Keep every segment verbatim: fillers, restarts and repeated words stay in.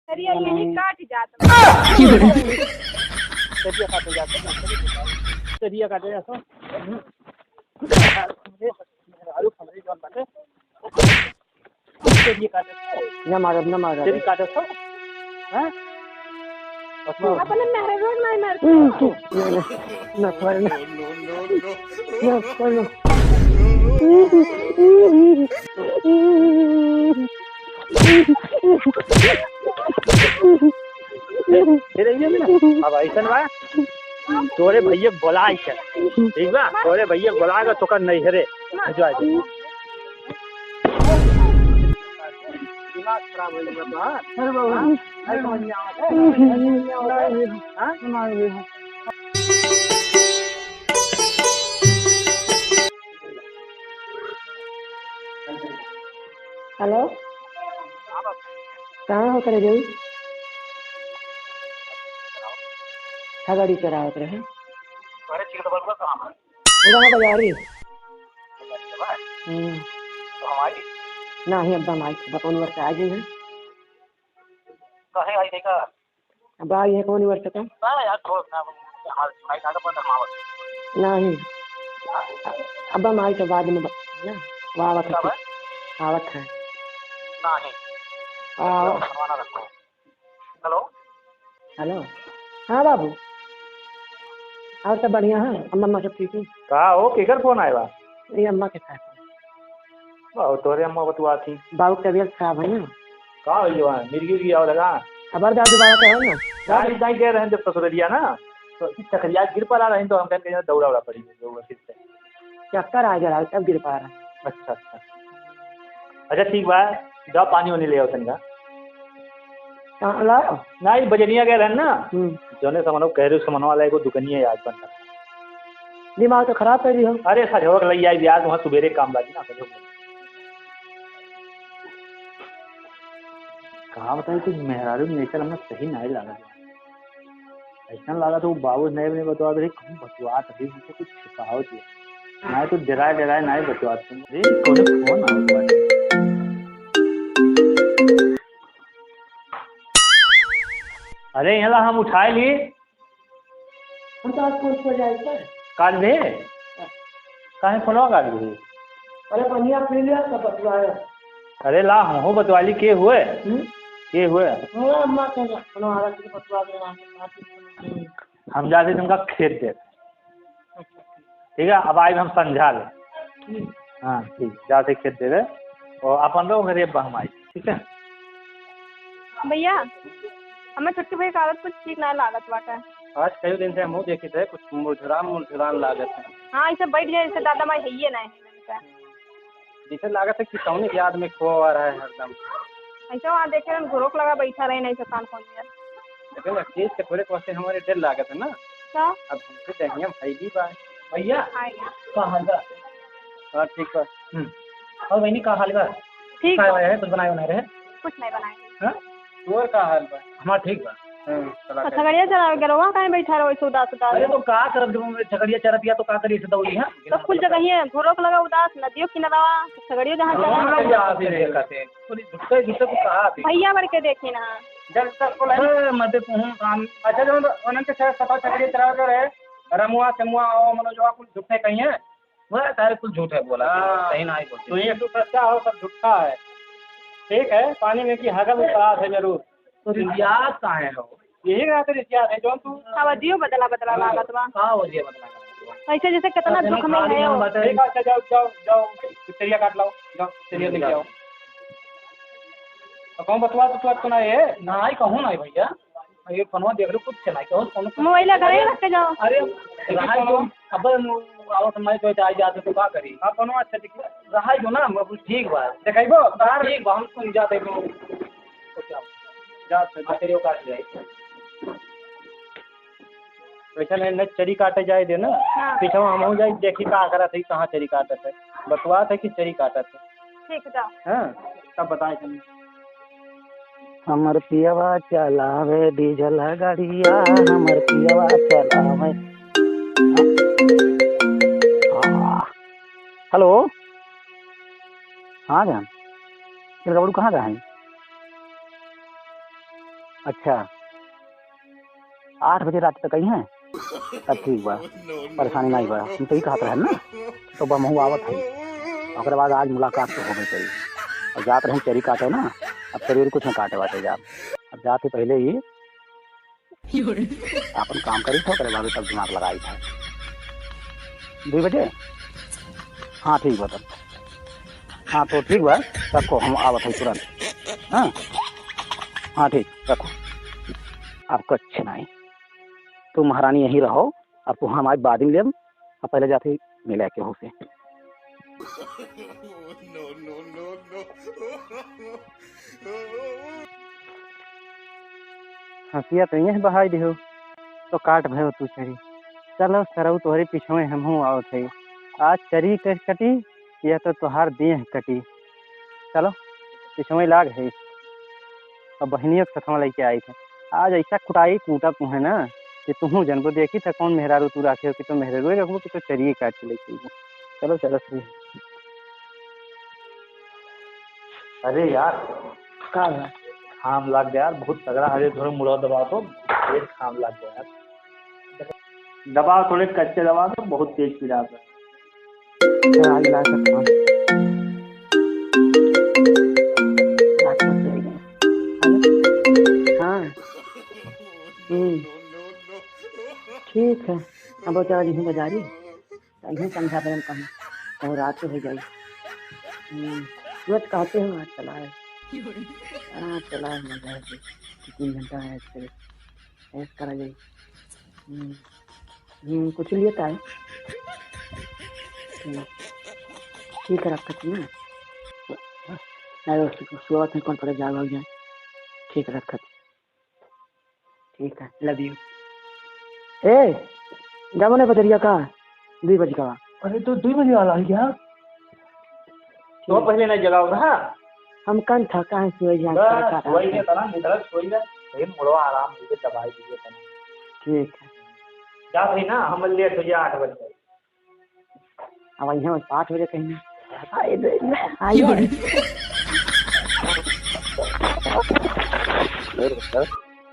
चलिए, यही काट जात बा। चलिए, काटे जात बा। चलिए, काटे जात बा। चलिए, काटे। चलिए, काटे। ना मारब, ना मारब। चलिए, काटे सो। हाँ? अपने मेहरारू नहीं मारते। हम्म, तू, ना, ना, ना, ना, ना। ना, ना, ना। ए, ए, ए, ए, अब ऐसन बा, तोरे भैया के बोला ऐसे, ठीक बा? तोरे भैया के बोला के तोकर नैहरे भिजवा दे। दिमाग खराब हो गया तो, हाँ? अरे बाबू। हाँ? अरे समझ में आवत है? हाँ? हेलो, कहाँ हो करे जाऊ? छगड़ी चरावत रहे। अरे ठीक तो बलुआ कहाँ है? उधर बाजारी। हम्म। तो हमारी? नहीं, अब हम आई, बतौन वर्ष आ गई है। काहे आई देखा? अब आई है कौन वर्ष का? ना यार, छोड़ ना, हमारे सुनाई ना तो पर हम आवत। नहीं। अब हम आई तो बाद में ब-, ना, वो आवत है। कब है? आवत है। नहीं। आ। बनवाना रखो। हेलो। हेलो। हाँ बाबू। और सब बढ़िया है? अम्मा, अम्मा सब ठीक है? का हो, केकर फोन आए बा? ये अम्मा के साथ। बाबू, तोरे अम्मा बतुआ थी। बाबू की तबीयत खराब है ना। का हो गया? मिर्गी उर्गी आवे लगा? खबरदार दोबारा कहो ना। गाड़ी जाई गए रहन जब ससुरलिया ना, तो इस चकरिया गिर पड़ा रहन तो हम कहन के दौड़ा उड़ा पड़ी, दौड़ा फिर से। चक्कर आ गया, तब गिर पड़ा रहा। अच्छा, अच्छा। अच्छा, ठीक बा, जाओ पानी वानी ले आओ तनिका। कहाँ लाओ? ना, ई बजनिया गए रहन ना, हम्म। जौने समनो कह रहे, समनो वाला एगो दुकनिया याद बनता। दिमाग तो खराब कर रही हो। अरे, सजवक लई आई यार, वहाँ सुबेरे काम बाजी ना, सजवक। कहाँ बताई, कुछ मेहरारू नेचर हमें सही नहीं लगा। ऐसा लागत है वो बाबू नए नए बतवा दे, कहूँ बतवा दे, उनसे कुछ छिपाओ दिया। नहीं तो डराए डराए नहीं बतवा तुम। अरे, कौन फोन आवत बाटे? अरे, यहाँ ला हम उठाए ली। हम तो आज कुछ हो जाए सर। काट दे। काहे फोनवा काट दे? अरे, बढ़िया पी लिया, तब बतवाए। अरे ला, हमहू बतवाली, के हुए? हम्म? के हुए? हमरा अम्मा के ना, कोनो आदत के बतवा दे, वहाँ के बात नहीं। हम जाते तुमका खेत दे। ठीक है, अब आइब हम संझा ले। हम्म। हाँ, ठीक, जाते खेत दे दे। और अपन रहो घरे, अब हम आई, ठीक है? भैया, हमें छोटके भैया के आदत कुछ ठीक ना लागत बाटे। आज कई दिन से हमहू देखित है, कुछ मुरझुरान मुरझुरान लागत है। हाँ, ऐसे बैठ जाए, जैसे दादा माई हइये ना है। जैसे लागत है कि कौन याद में खोआ रहा है हरदम। ऐसे वहाँ देखे रहन, घुरोक लगा बैठा रहे, नहीं शैतान कौन यार। लेकिन चीज के थोड़े कौन से हमारे डर लागत है ना। का? अब हमसे चाहिए हम भाई भी बा। भैया, हाँ। का हाल बा? हाँ, ठीक बा। हम्म। और बहनी, का हाल बा? ठीक का बा। है, कुछ बनाए बनाए रहे? कुछ नहीं बनाए। हाँ? तोर का हाल बा? हमार ठीक बा। हाँ, चला तो कर। छगड़िया चरावे के रहुआ, काहे बैठा रहो ऐसे उदास उदास? अरे तो का करब, जब छगड़िया चरतिया तो का करी, ऐसे दौड़ी, हाँ? तो कुल जगह ही है, घुरोक लगा उदास, नदियों किनारवा, छगड़ियो जहाँ हाँ, चरावे। जा, अभी देखा थे। पूरी झुट्टे, झुट्टे को कहा अभी? भैया बढ़ के देखी ना। जब तक को नहीं। अरे, मत तू हम काम। अच्छा, जो उन्हन के साथ पता छगड़िया चरावे के रहे, रमुआ, सेमुआ, और मनोजवा कुल झुट्टे कहीं है। वह सारे कुछ झूठ है बोला, हाँ। सही ना ही बोलते। तो ये तो सच्चा हो, सब झूठा है। ठीक है, पानी में की हगल उतरात है जरूर। तो रिसियात काहे हो? यही ना तो रिसियात है, जौन तू अब जियो बदला बदला लागत बा। का हो जियो बदला लागत बा? ऐसे जैसे कितना अब दुख में खा है लिया हो। बात है। ठीक है, अच्छा, जाओ, जाओ, जाओ, चरिया काट लाओ, जाओ, चरिया लेके आओ। तो कौन बतवा तो, तो ना ये? ना ही कहूँ ना भैया। ये फोनवा देख लो, कुछ चलाई, कहो, फोन मोबाइल घरे रख के जाओ। अरे, रहाई जो, अब आवत समय तो जाए जाते तो का करी? हाँ, फोनवा अच्छा दिखी। रहाई जो ना, अब ठीक बा। देखाइबो? हाँ, ठीक बा, हम सुन जाते तो। अच्छा, जा, जा। हाँ, तेरे काट जाए। वैसे नहीं, नहीं चरी काटे जाए दे ना। हाँ। पीछे हम हो जाए, देखी का करत है, कहाँ चरी काटत है। बतवा थे कि चरी काटत है। ठीक, जाओ। हाँ, तब बताए तुम। हमर पियवा चलावे डीजल गड़िया, हमर पियवा चलावे। हाँ। हेलो, हाँ जान, तेरे गबड़ू कहाँ गए हैं? अच्छा, आठ बजे रात तक आई हैं? तब ठीक बा, परेशानी नहीं बा। हम तो ही कहत रहन ना, तो बा महू आवत है। ओकरे बाद आज मुलाकात तो होबे करी। और जात रहन चरी काटे ना, अब चरी उरी कुछ ना काटे वाटे जाब। अब जात ही पहले ही आपन काम करी था, ओकरे बाद तब दिमाग लगाई था। दुई बजे? हाँ, ठीक बा तब। हाँ, तो ठीक बा, रखो, हम आवत है तुरंत। हाँ? हाँ, ठीक, रखो। अब कुछ नहीं। तू महारानी यहीं रहो, अब तू हम आज बाद में लेब, अब पहले जाते मिले केहू से। हंसिया तो यह बहाई दिहो, तो काट भयो तू चरी। चलो सरऊ, तोहरे पिछवे हमहू आवत है। आज चरी कर कटी, या तो तोहार देह कटी। चलो, पिछवे लाग है। अब बहिनियों के सथवा लेके आई थे। आज ऐसा कुटाई कूटा तुहे ना कि तुहू जनबो। देखी था कौन मेहरारू तू राखे हो, कि तो मेहरारू रखबो, कि तो चरिए काट के लेके अइबो। चलो, चलो, सही। अरे यार, का है? घाम लाग गया यार, बहुत तगड़ा। अरे, थोड़ा मुड़वा दबाओ तो, तेज घाम लाग गया यार। दबाओ थोड़े, कच्चे दबाओ तो, बहुत तेज पीड़ा है। चला, आज ला सकता हूँ। हाँ। हम्म। ठीक है, अब वो चला जी बाजारी। तइहे संध्या बहन कहूँ, कहूँ रात हो जाई। हम्म, तुरंत कहते हो, आज चला है। हाँ, चला है, मजा है। दो तीन घंटा है, ऐश करा जाई। हम्म, हम्म, कुछ लिए तो है। हम्म, ठीक है, रखत ना। नहीं, उसको सुबह में कौन पड़े, जाग हो जाए। ठीक है, रखत। ठीक है, love you। ए, जाबो नहीं बजरिया का? दुई बज गवा। अरे, तो दुई बजे वाला है क्या? तो पहले नहीं जगाओ रहा? हम कन था, कहाँ से वही जान बस, का वही रहा है। तना, निकल, सोई ना। वही मुड़वा आराम से दबाई दिए तना। ठीक है। जा भाई ना, हम लेट हो जाए आठ बजे। अब यहाँ आठ बजे कहीं ना। आइए, आइए।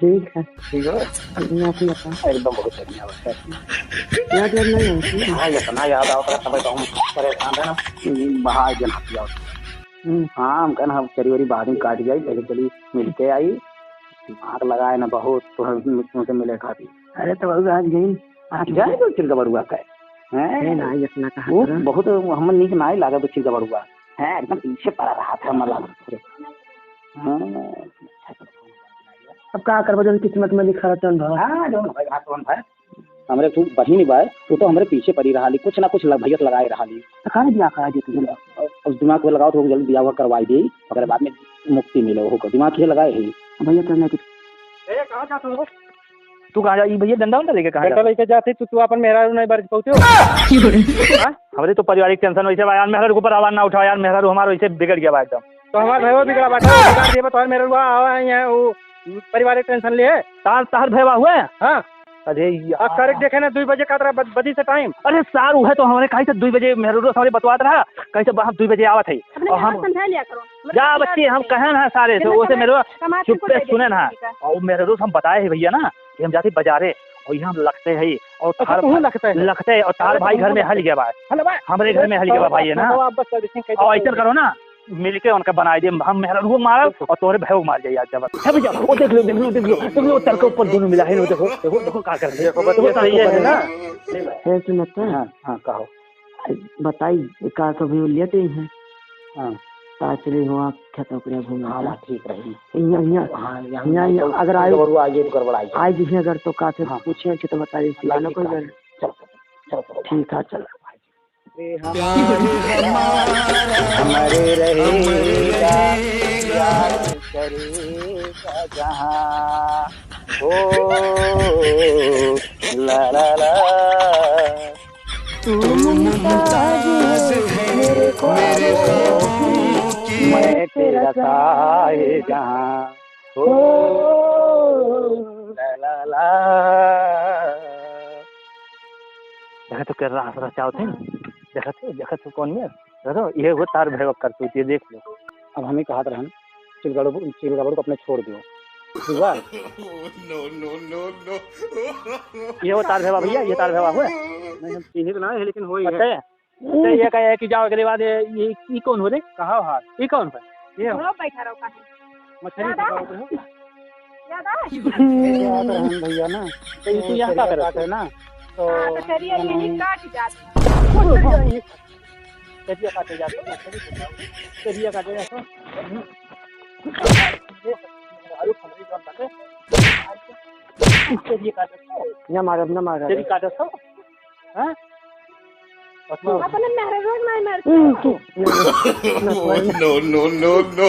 ठीक है। ठीक है। बढ़िया, अपनी बताओ। एकदम बहुत बढ़िया बात है। याद वाद नहीं होती है। हाँ, इतना याद आवत रहा, तब तो हम परेशान रहे ना। बहा जन हट जाओ। हम्म। हाँ, हम कहन हम चरी वरी बाद में काट जाई, पहले चली मिलके आई। दिमाग लगाए ना बहुत, तो हम तुमसे मिले खातिर। अरे, तो वही आज गई, आठ बजे। जाए तो चिलका बड़ुआ का है। हैं? ए, ना, इतना कहा वो करा। बहुत हमन नीक नाई लागत चिलका बड़ुआ। हैं, एकदम पीछे पड़ा रहा था, मला। हाँ। अब का करबो, जौन किस्मत में लिखा रहता है, भाई। हाँ, जौन भाई, हाँ, जौन भाई। हमरे तू बहिन बा, तू तो हमरे पीछे पड़ी रहा ली, कुछ ना कुछ लग-, भैया लगाए रहा ली। तो काहे दिया करा देते हैं? अब, अब दिमाग पे लगाओ तो जल्दी बियाह करवाई दे, ओकरे बाद में मुक्ति मिले, ओहो को दिमाग के लगाए है। भैया, तो नहीं कुछ ए, कहाँ जात हो? तू कहाँ जा-, ई भैया डंडा उंडा लेके कहाँ डंडा जात? लेके जाते, तू, तू अपन मेहरारू नहीं बरज पाते हो? हाँ? हमरे तो पारिवारिक tension वैसे बा यार, मेहरारू के ऊपर आवाज ना उठाओ यार, मेहरारू हमार वैसे बिगड़ गया बा एकदम। तो हमार भैया बिगड़ा बाटे, बिगाड़ दिए बा, तोहर मेहरारू आवा है यहाँ, वो पारिवारिक tension ले है। तार, तार भैया हुए? हाँ। अरे यार। अब तारीख देखे ना, दुई बजे का तरह बद-, बदी से time। अरे सार, उहे तो हमरे कही थे दुई बजे, मेहरारू हमरे बतवात रहा, कही थे हम दुई बजे आवत है। अपने और हम समझा लिया करो। मतलब जा क्या बच्ची, हम है? कहन है सारे से, गलत ओसे है। मेहरारू समाज के चुप्पे कोई सुने ना। बेइज्जती का। और मेहरारू हम बताए है भैया ना कि हम जाते बाजारे और यहाँ लगते है और अच्छा, थार तुहूँ भाई लगते है। लगते है और थार अरे, भाई तुहूँ घर में लगते हल है। गया बा। हलो बा। हमरे घर में हल गया बा भाई है ना। बाबा, आप बस servicing कर और दो। ऐसा करो ना, मिलके उनका बनाई दे, हम मेहरारू मारब और तोहरे भैया मार जाई आज जब। है भैया, ओ देख लो, देख लो, देख लो, देख लो, तर के ऊपर दोनों मिला है, देखो, देखो, देखो का कर रहे हैं। देखो, बस देखो, ये सही है ना? है सुनत है? हाँ, हाँ, कहो। बताई, का कभी वो लेते ही हैं? हाँ। का चले हो आप खेत ओकरे घूमे हाँ, का? हाँ, ठीक रही। यहाँ, यहाँ, हाँ, यहाँ, यहाँ, यहाँ, अगर आए, बरुआ आगे तो गड़बड़ाई है। आए जी अगर तो का से हाँ। पूछे अच्छे तो बताइए, हाँ, सियानो ठीक कोई है। गल। चलो, चलो, चलो। ठीक है, चलो। प्यार हमारा हमारे रहेगा, प्यार करेगा जहाँ। ओ, ला, ला, ला। तू मुमताज है मेरे ख्वाबों की, मैं तेरा शाहजहां। ओ, ला, ला, ला। देखा तो कर रहा हंस रहा चाहते हैं। देखा तो, देखा तो कौन में? देखा तो, ये वो तार भैया करतूत, ये देख लो। अब हमें कहा रहन, चिलगड़बू, चिलगड़बू को अपने छोड़ दियो। ठीक बा? No, no, no, no। ये वो तार भेवा भइया, ये तार भेवा हुए? नहीं, हम चिन्हित ना है, लेकिन होई है। पता है? तो ये कहे कि जाओ, एकरे बाद ये, ये, ई कौन हो रे? कहाँ हो हाल? ई कौन हो? ये हो। घरो बैठा रहो, काहे? मछली दादा? पकड़ो, पकड़ो। दादा? ये बात रहन भइया ना, तो ये तो यहाँ का चेरिया करत काटे हो? ना, तो हाँ, तो चेरिया यहीं काट जात। चेरिया काटे जात हो, मछली पकड़ो। चेरिया काटे जात हो। चेरिया काटे जात हो। चेरिया काटे जात हो। ना मारब, ना मारब। चेरिया काटे जात हो। हाँ? अपने मेहरारू के मार मार। हम्म, तू। No, no, no, no।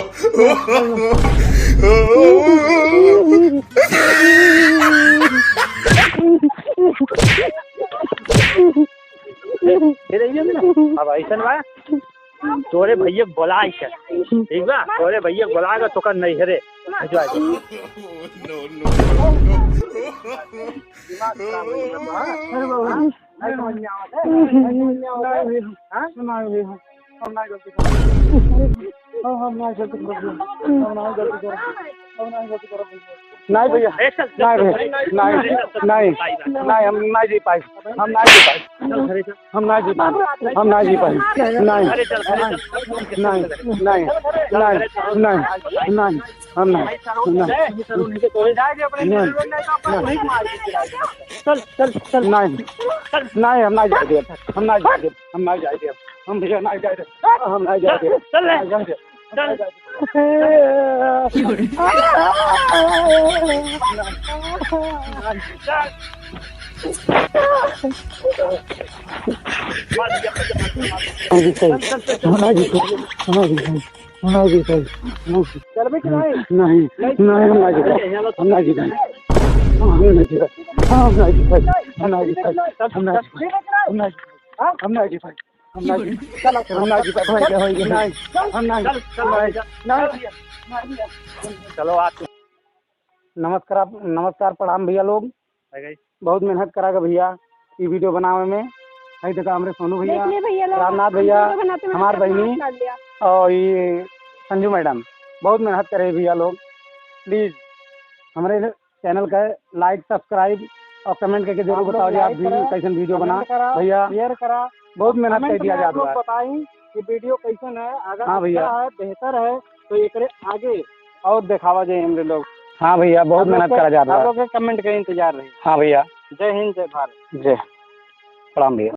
दे रही है ना? अब ऐसन बा, तोरे भैया के बोला के, ठीक बा? तोरे भैया के बोला के तोका नैहरे भिजवा दे। No, no, no, no। दिमाग खराब हो गया बा। अरे बाबा, नहीं समझ में आवत है, नहीं समझ में आवत है। नहीं भैया, हाँ? नहीं भैया, हम नहीं गलती करब। हम, हम नहीं गलती करब, हम नहीं गलती करब, हम नहीं गलती करब। नहीं भैया, ए, चल, चल, नहीं चल, भैया, चल, नहीं, चल, चल, नहीं, चल, नहीं, हम नहीं जी पाई, हम नहीं जी पाई। चल, घरे चल। हम ना जी पाए, हम ना जी पाए, नहीं, अरे चल, घरे चल। नहीं, नहीं, नहीं, नहीं, नहीं, नहीं, हम ना, नहीं, नहीं, चल, चल, चल। नहीं, हम ना जाए देब, हम ना जाए देब, हम भैया ना जाए देब, हम ना जाए देब, चल, चल, हम ना जाए देब। चल। चल। हम ना जी पाई, हम ना जी पाई, हम ना जी पाई, हम ना जी पाई। चलबे कि नहीं? नहीं, नहीं, हम ना जी पाई, हम ना जी पाई, हम ना जी पाई, हम ना जी पाई, हम ना जी पाई, हम ना जी पाई। हम ना जी पाई। हम ना जी, चलो, हम ना जी पाई। नहीं, हम ना जी, चल, चल, नहीं, चल, नहीं। चलो, आप नमस्कार, आप, नमस्कार, प्रणाम भैया लोग। हाय guys। बहुत मेहनत करा के भैया, ई video बनावे में। हई देखा हमरे सोनू भैया, देख ले भैया लोग, रामनाथ भैया, video बनाते में हमार हमारा बहिनी दिमाग काट लिया। और ये संजू मैडम, बहुत मेहनत करे भैया लोग। Please हमरे channel का like, subscribe और comment करके जरूर आप लोग बताओ जी, आप like भी करा, कैसन video बना। Comment करा, भैया, share करा, बहुत मेहनत comment कर दिया में आप जात लोग बा। बताई कि video कैसन है, अगर हाँ भैया। अच्छा है, बेहतर है, तो एकरे आगे और दिखावा जाए हमरे लोग। हाँ भैया, बहुत आप लोग मेहनत के, करा जात आप बा। लोग के comment के इंतजार रही। हाँ भैया। जय हिंद, जय भारत। जय। प्रणाम भैया।